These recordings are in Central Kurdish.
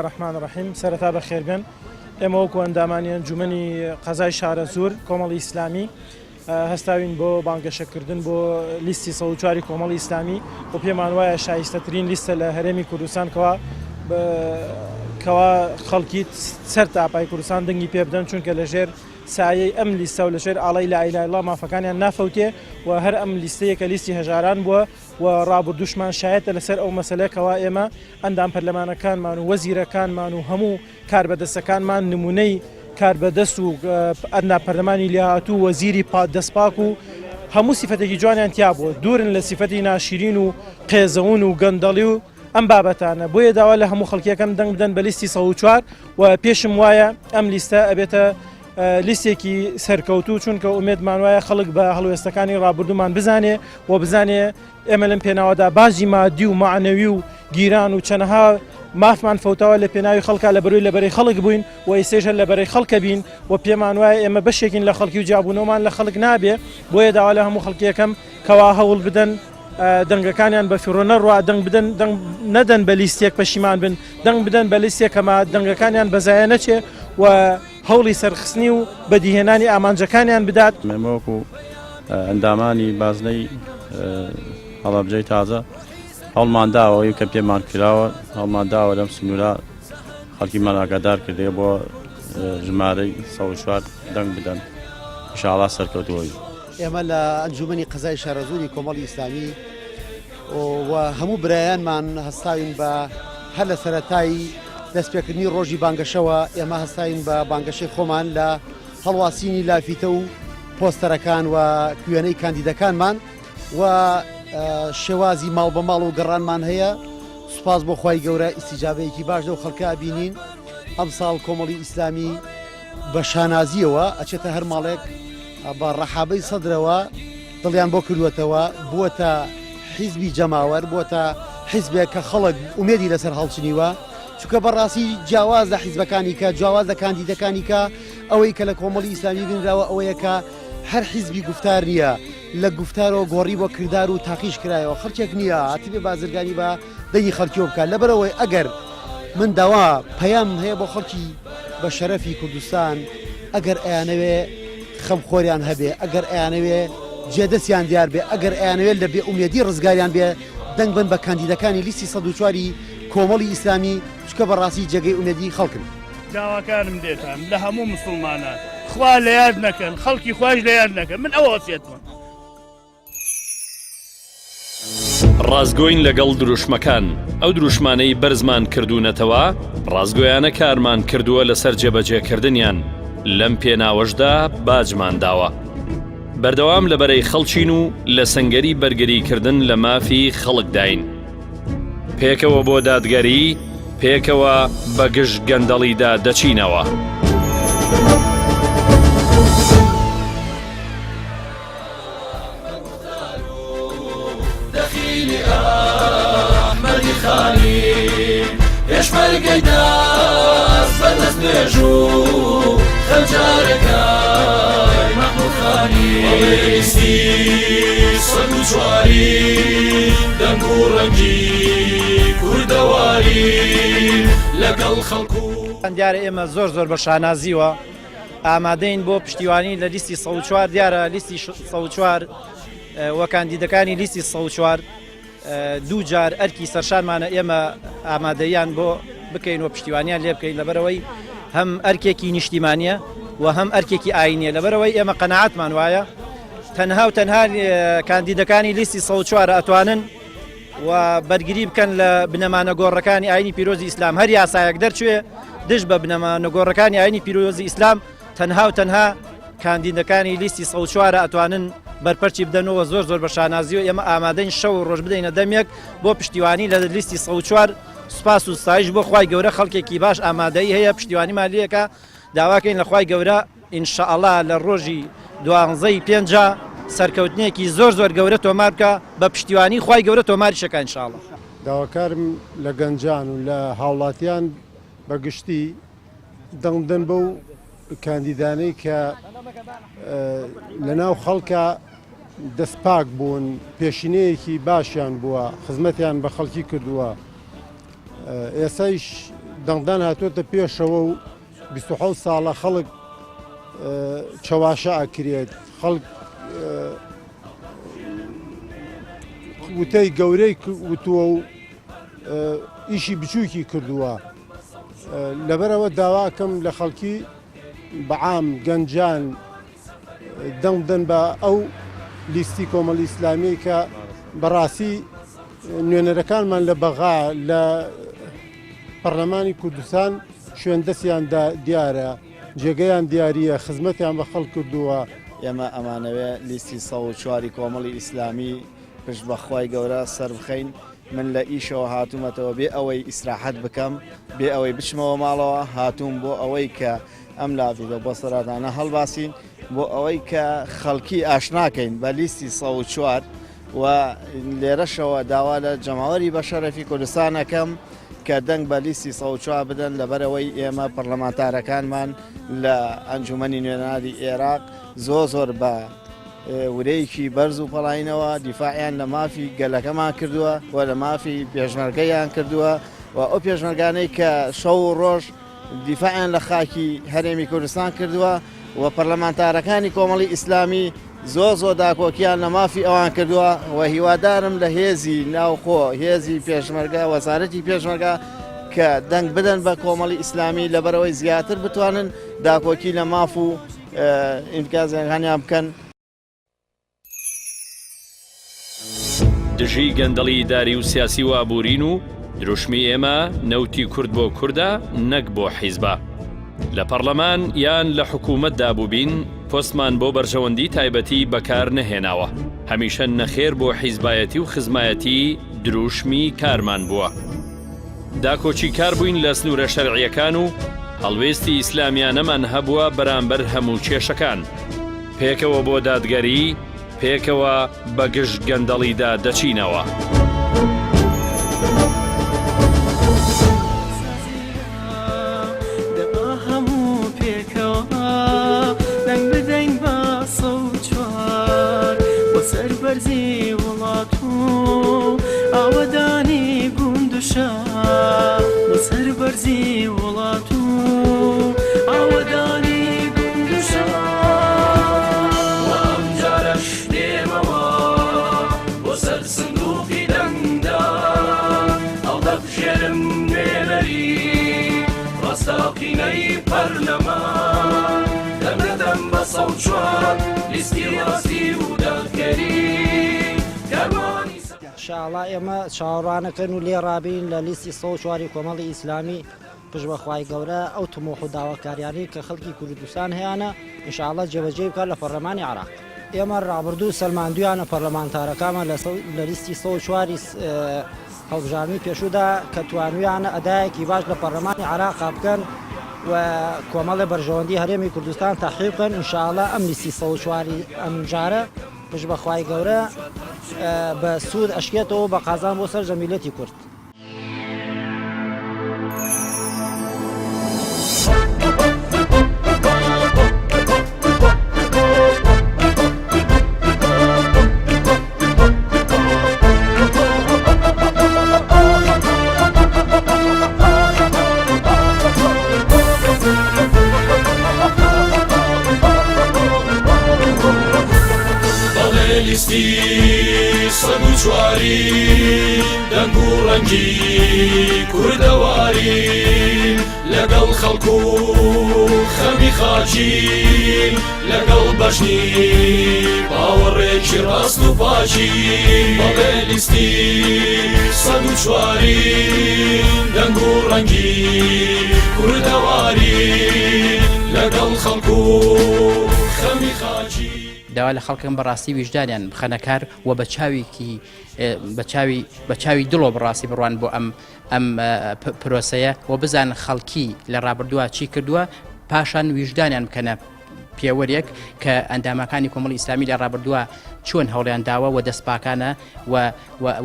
الرحمن الرحیم سەرەتا بەخێربێن ئێمە وەکو ئەندامانی ئەنجومەنی قەزای شارەزوور کۆمەڵی ئیسلامی هەستاوین بۆ بانگەشەکردن بۆ لیستی 104 کۆمەڵی ئیسلامی و پێمان وایە شایستەترین لیستە لە هەرێمی کوردستان کەوا کەوا خەڵکی سەر تاپای کوردستان دەنگی پێ بدەن چونکە لەژێر سایەی ئەم لیستە و لەژێر ئاڵای لا اله الا الله مافەکانیان نافەوتێ و هەر ئەم لیستەیە کە لیستی هەژاران بووە و ڕابردووشمان شایەتە لەسەر ئەو مەسەلە کەوا ئێمە ئەندام پەرلەمانەکانمان و وەزیرەکانمان و هەموو کاربەدەستەکانمان نمونەی کاربەدەست و ئەندام پەرلەمانی لێهاتوو و وەزیری دەستپاک و هەموو سیفەتێکی جوانیان تیا بووە دوورن لە سیفەتی ناشرین و قێزەون و گەندەڵی و ئەم بابەتانە بۆیە داوا لە هەموو خەڵکیەکەم دەنگ بدەن بە لیستی 104 و پێشم وایە ئەم لیستە ئەبێتە لیستێکی سەرکەوتوو چونکە ئومێدمان وایە خەڵک بە هەڵوێستەکانی ڕابردوومان بزانێ و بزانێ ئێمە لەم پێناوەدا باجی مادی و مەعنەوی و گیران و چەنەها مافمان فەوتاوە لە پێناوی خەڵکا لە بەرەی لە بەرەی خەڵک بووین و ئێستێش هەر لە بەرەی خەڵکە بین و پێمان وایە ئێمە بەشێکین لە خەڵکی و جیابوونەوەمان لە خەڵک نابێ بۆیە داوا لە هەموو خەڵکیەکەم کەوا هەوڵ بدەن دەنگەکانیان بە فیڕۆ نەڕوا دەنگ بدەن دەنگ نەدەن بە لیستێک پەشیمان بن دەنگ بدەن بە لیستێک کەما دەنگەکانیان بەزایە نەچێ و هەوڵی سەرخستنی و بەدیهێنانی ئامانجەکانیان بدات. ئێمە وەکو ئەندامانی بازنەی هەڵەبجەی تازە هەوڵمان داوە ئەوەی کە پێمان کراوە هەوڵمان داوە لەم سنوورە خەڵکیمان ئاگادار کردەیە بۆ ژمارەی 104 دەنگ بدەن ئینشاڵا سەرکەوتووە. ئێمە لە ئەنجومەنی قەزای شارەزووری کۆمەڵی ئیسلامی و هەموو برایانمان هەستاوین بە هەر لە سەرەتای دەستپێکردنی ڕۆژی بانگەشەوە ئێمە هەستاین بە بانگەشەی خۆمان لە هەڵواسینی لافیتە و پۆستەرەکان و وێنەی کاندیدەکانمان و شێوازی ماڵ بە ماڵ و گەڕانمان هەیە سوپاس بۆ خوای گەورە ئیسیجابەیەکی باش لەو خەڵکە بینین ئەمساڵ کۆمەڵی ئیسلامی بە شانازییەوە ئەچێتە هەر ماڵێک بە ڕەحابەی سەدرەوە دڵیان بۆ کردووەتەوە، بووەتە حیزبی جەماوەر، بووەتە حیزبێک کە خەڵک ئومێدی لەسەر هەڵچنیوە، چونکە بەڕاستی جیاواز لە حیزبەکانی کە، جیاواز لە کاندیدەکانی کە، ئەوەی کە لە کۆمەڵی ئیسلامی بینراوە ئەوەیە کە هەر حیزبی گوفتار نییە، لە گوفتارەوە گۆڕی بۆ کردار و تاقیش کرایەوە، خەڵکێک نییە هاتبێ بازرگانی بە دەنگی خەڵکیەوە بکات، لەبەرئەوەی ئەگەر من داوا پەیامم هەیە بۆ خەڵکی بە شەرەفی کوردستان ئەگەر ئەیانەوێ خەمخۆریان هەبێ ئەگەر ئەیانەوێ جێدەستیان دیار بێ ئەگەر ئەیانەوێت لە بێ ئومێدی ڕزگاریان بێ دەنگ بن بە کاندیدەکانی لیستی 104 کۆمەڵی ئیسلامی چکە بەڕاستی جێگەی ئومێدی خەڵکن. داواکارم لێتان لە هەموو مسوڵمانان خوا لە یاد نەکەن خەڵکی خوایش لە یاد نەکەن من ئەوە وەسیەتمە. ڕاستگۆین لەگەڵ دروشمەکان، ئەو دروشمانەی بەرزمان کردوونەتەوە، ڕاستگۆیانە کارمان کردووە لەسەر جێبەجێکردنیان، لەم پێناوەشدا باجمان داوە. بەردەوام لە بەرەی خەڵکین و لە سەنگەری بەرگریکردن لە مافی خەڵکداین. پێکەوە بۆ دادگەری، پێکەوە بە گژ گەندەڵیدا دەچینەوە. دیارە ئێمە زۆر زۆر بە شانازیوە ئامادەین بۆ پشتیوانی لە لیستی 104 دیارە لیستی 104 و کاندیدەکانی لیستی 104 دوو جار ئەرکی سەرشانمانە ئێمە ئامادەیان بۆ بکەین و پشتیوانیان لێ بکەین لەبەرەوەی هەم ئەرکێکی نیشتیمانە و هەم ئەرکێکی ئاینیە لەبەرەوەی ئێمە قەنەعاتمان وایە تەنها و تەنها کاندیدەکانی لیستی 104 ئەتوانن و بەرگری بکەن لە بنەما نەگۆڕەکانی ئاینی پیرۆزی ئیسلام هەر یاسایەک دەرچوێ دژ بە بنەما نەگۆڕەکانی ئاینی پیرۆزی ئیسلام تەنها و تەنها کاندیدەکانی لیستی 104 ئەتوانن بەرپەرچی بدەنەوە زۆر زۆر بە شانازی و ئێمە ئامادەین شەو و ڕۆژ بدەینە دەمێک بۆ پشتیوانی لە لیستی 104 سوپاس و ستایش بۆ خوای گەورە خەڵکێکی باش ئامادەی هەیە پشتیوانیمان لێکە داواکەین لە خوای گەورە ان شاء اللە لە ڕۆژی دوانزەی پێنجا سەرکەوتنێکی زۆر زۆر گەورە تۆمار بکە بە پشتیوانی خوای گەورە تۆماریش ئەکا ان شاء اللە. داواکارم لە گەنجان و لە هاوڵاتیان بە گشتی دەنگ بدەن بەو کاندیدانەی کە لەناو خەڵکا دەست پاک بوون، پێشینەیەکی باشیان بووە، خزمەتیان بە خەڵکی کردووە. ئێستایش دەنگدان هاتووەتە پێشەوە و 27 ساڵە خەڵک چەواشە ئەکرێت خەڵک وتەی گەورەی وتووە و ئیشی بچووکی کردووە لەبەرەوە داواکەم لە خەڵکی بەعام گەنجان دەنگ بدەن بە ئەو لیستی کۆمەڵی ئیسلامی کە بەڕاستی نوێنەرەکانمان لە بەغا لە پەرلەمانی کوردستان شوێن دەستیان دیارە جێگەیان دیاریە خزمەتیان بە خەڵک کردووە. ئێمە ئەمانەوێ لیستی 104 کۆمەڵی ئیسلامی پشت بە خوای گەورە سەربخەین من لە ئیشەوە هاتوومەتەوە بێ ئەوەی ئیسراحەت بکەم بێ ئەوەی بچمەوە ماڵەوە هاتووم بۆ ئەوەی کە ئەم لافیتە و پۆستەراتانە هەڵباسین بۆ ئەوەی کە خەڵکی ئاشناکەین بە لیستی 104 و لێرەشەوە داوا لە جەماوەری بەشەرەفی کوردستان ئەکەم کە دەنگ بە لیستی 104 بدەن لەبەرەوەی ئێمە پەرلەمانتارەکانمان لە ئەنجومەنی نوێنەرانی عێراق زۆر زۆر بە ورەیەکی بەرز و پەڵینەوە دیفاعیان لە مافی گەلەکەمان کردووە و لە مافی پێشمەرگەیان کردووە و ئەو پێشمەرگانەی کە شەو و ڕۆژ دیفاعیان لە خاکی هەرێمی کوردستان کردووە و پەرلەمانتارەکانی کۆمەڵی ئیسلامی زۆر زۆر داکۆکیان لە مافی ئەوان کردووە و هیوادارم لە هێزی ناوخۆ هێزی پێشمەرگە وەزارەتی پێشمەرگە کە دەنگ بدەن بە کۆمەڵی ئیسلامی لەبەرەوەی زیاتر بتوانن داکۆکی لە ماف و ئیمتیازەکانیان بکەن. دژی گەندەڵی ئیداری و سیاسی و ئابوورین و دروشمی ئێمە نەوتی کورد بۆ کوردە نەک بۆ حیزبە. لە پەڕلەمان یان لە حکوومەتدا بووبین پۆستمان بۆ بەرژەوەندی تایبەتی بەکار نەهێناوە. هەمیشە نەخێر بۆ حیزبایەتی و خزمایەتی دروشمی کارمان بووە. داکۆکیکار بووین لە سنوورە شەرعییەکان و هەڵوێستی ئیسلامیانەمان هەبووە بەرامبەر هەموو کێشەکان. پێکەوە بۆ دادگەری، پێکەوە بە گژ گەندەڵیدا دەچینەوە. شاءاللە ئێمە چاوەڕوانەکەن و لێ ڕابین لە لیستی 104 کۆمەڵی ئیسلامی پشت بە خوای گەورە ئەو تموح و داواکاریانەی کە خەڵکی کوردستان هەیانە ان شاء اللە جێبەجێی بکات لە پەرلەمانی عێراق. ئێمە ڕابردوو سەلماندویانە پەرلەمانتارەکانمان لە لیستی 104 ی هەڵبژاردنی پێشوودا کە توانویانە ئەدایەکی باش لە پەرلەمانی عێراقا بکەن و کۆمەڵێ بەرژەوەندی هەرێمی کوردستان تەحقیق بکەن ان شاء اللە ئەم لیستی 104 ی ئەمجارە پشت بە خوای گەورە بە سوود ئەشکێتەوە بە قازان بۆ سەرجەم میللەتی کورد. لیستی 104 دەنگ و ڕەنگی کوردەواری لەگەڵ خەڵک و خەمی خاکی لەگەڵ بەژنی باوەڕێکی ڕاست و پاکی بەڵێ لیستی 104 دەنگ و ڕەنگی کوردەواری لەگەڵ خەڵک و خەمی خاکی داوا لە خەڵکەکەم بەڕاستی ویژدانیان بخەنە کار و بە چاوێکی بە چاوی بە چاوی دڵۆ بەڕاستی بڕوان بۆ ئەم ئەم پرۆسەیە و بزانن خەڵکی لە ڕابردووە چی کردووە پاشان ویژدانیان بکەنە پێوەرێک کە ئەندامەکانی کۆمەڵی ئیسلامی لە ڕابردووە چۆن هەوڵیان داوە و دەستپاکانە و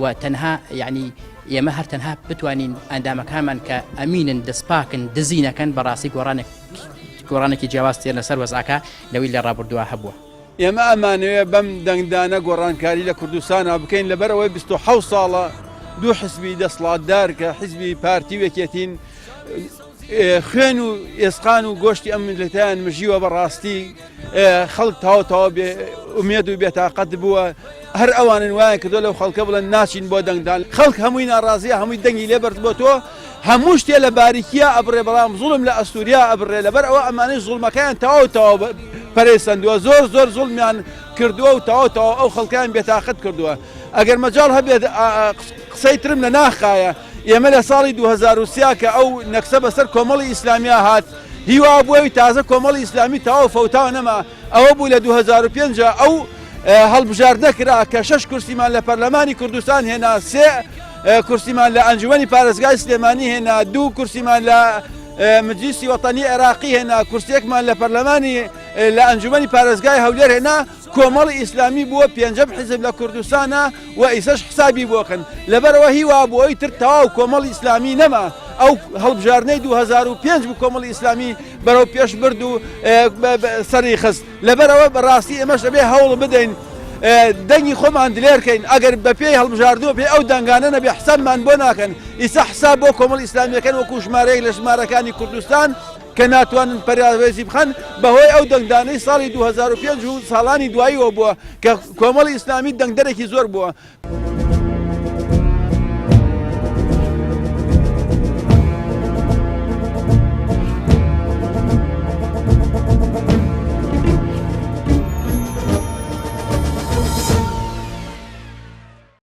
و تەنها یعنی ئێمە هەر تەنها بتوانین ئەندامەکانمان کە ئەمینن دەستپاکن دزی نەکەن بەڕاستی گۆڕانێک گۆڕانێکی جیاواز تێنە سەر وەزعەکە لەوەی لە ڕابردووە هەبووە. ئێمە ئەمانەوێ بەم دەنگدانە گۆڕانکاری لە کوردستانا بکەین لەبەر ئەوەی 27 ساڵە دوو حزبی دەسڵاتدار کە حزبی پارتی و یەکێتین خوێن و ئێسقان و گۆشتی ئەم میللەتەیان مژیوە بەڕاستی خەڵک تاو تاو بێ ئومێد و بێتاقەت بووە هەر ئەوانن وایان کردو لەو خەڵکە بڵێن ناچین بۆ دەنگدان خەڵک هەمووی ناڕازیە هەمووی دەنگی لێ بەرز بۆ تۆ هەموو شتێ لە باریکیا ئەبڕێ بەڵام زوڵم لە ئەستوریا ئەبڕێ لەبەر ئەوە ئەمانەی زوڵمەکەیان تەواو تەواو پەرەی سەندووە زۆر زۆر زوڵمیان کردووە و تەواو تەواو ئەو خەڵکیان بێتاقەت کردووە ئەگەر مەجاڵ هەبێت قسەی ترم لە ناخایە ئێمە لە ساڵی 2023 کە ئەو نەکسە بەسەر کۆمەڵی ئیسلامیا هات هیوا بووەوی تازە کۆمەڵی ئیسلامی تەواو فەوتاو نەما ئەوە بوو لە 2005 ئەو هەڵبژاردنە کرا کە شەش کورسیمان لە پەرلەمانی کوردستان هێنا سێ کورسیمان لە ئەنجومەنی پارێزگای سلێمانی هێنا دوو کورسیمان لە مجلیسی وەتەنی عێراقی هێنا کورسێکمان لە پەرلەمانی لە ئەنجومەنی پارێزگای هەولێر هێنا کۆمەڵی ئیسلامی بووە پێنجەم حیزب لە کوردستانە و ئیسەش حسابی بۆکەن لەبەرەوە هیوا بوو ئەوی تر تەواو کۆمەڵی ئیسلامی نەما ئەو هەڵبژاردنەی 2005 بوو کۆمەڵی ئیسلامی بەرەو پێش برد و سەری خست لەبەرەوە بەڕاستی ئێمەش دەبێ هەوڵ بدەین دەنگی خۆمان دلێرکەین ئەگەر بەپێی هەڵبژاردووە پێ ئەو دەنگانە نەبێ حسابمان بۆ ناکەن ئیسا حساب بۆ کۆمەڵ ئیسلامیەکەن وەکو ژمارەیەک لە ژمارەکانی کوردستان کە ناتوانن پەراوێزی بخەن بەهۆی ئەو دەنگدانەی ساڵی 2005 و ساڵانی دواییەوە بووە کە کۆمەڵی ئیسلامی دەنگدەرێکی زۆر بووە.